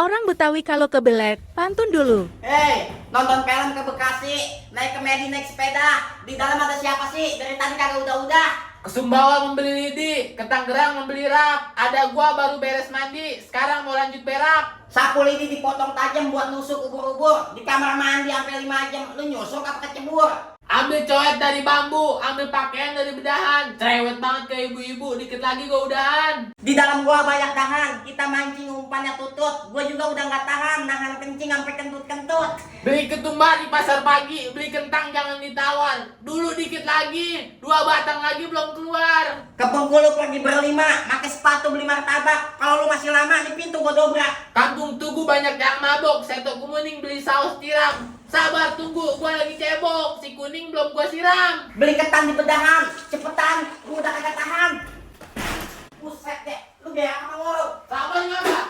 Orang Betawi kalau kebelet, pantun dulu. Hei, nonton film ke Bekasi, naik ke Medi naik sepeda. Di dalam ada siapa sih? Dari tadi kagak udah-udah. Ke Sumbawa membeli lidi, ke Tangerang membeli rak. Ada gua baru beres mandi, sekarang mau lanjut berak. Sapu lidi dipotong tajam buat nusuk ubur-ubur. Di kamar mandi sampai 5 jam. Lu nyusuk apa kecebur? Ambil coet dari bambu, ambil pakaian dari bedahan. Cerewet banget ke ibu-ibu, dikit lagi gua udahan. Di dalam gua banyak dahan. Kita mancing umpannya tutut. Gua juga udah nggak tahan. Nahan kencing sampai kentut-kentut. Beli ketumbar di pasar pagi, beli kentang jangan ditawar. Dulu dikit lagi, 2 batang lagi belum keluar. Ke Bengkulu pergi berlima. Pakai sepatu beli martabak. Kalau lu masih lama di pintu gua dobrak. Kampung Tugu banyak yang mabok, setok kuning beli saus tiram. Sabar tunggu, gua lagi cebok, si kuning belum gua siram. Beli ketan di bedahan. Cepetan. Gua udah kagak tahan. Buset deh. Lu berak apa lu? Sabar nggak, Pak?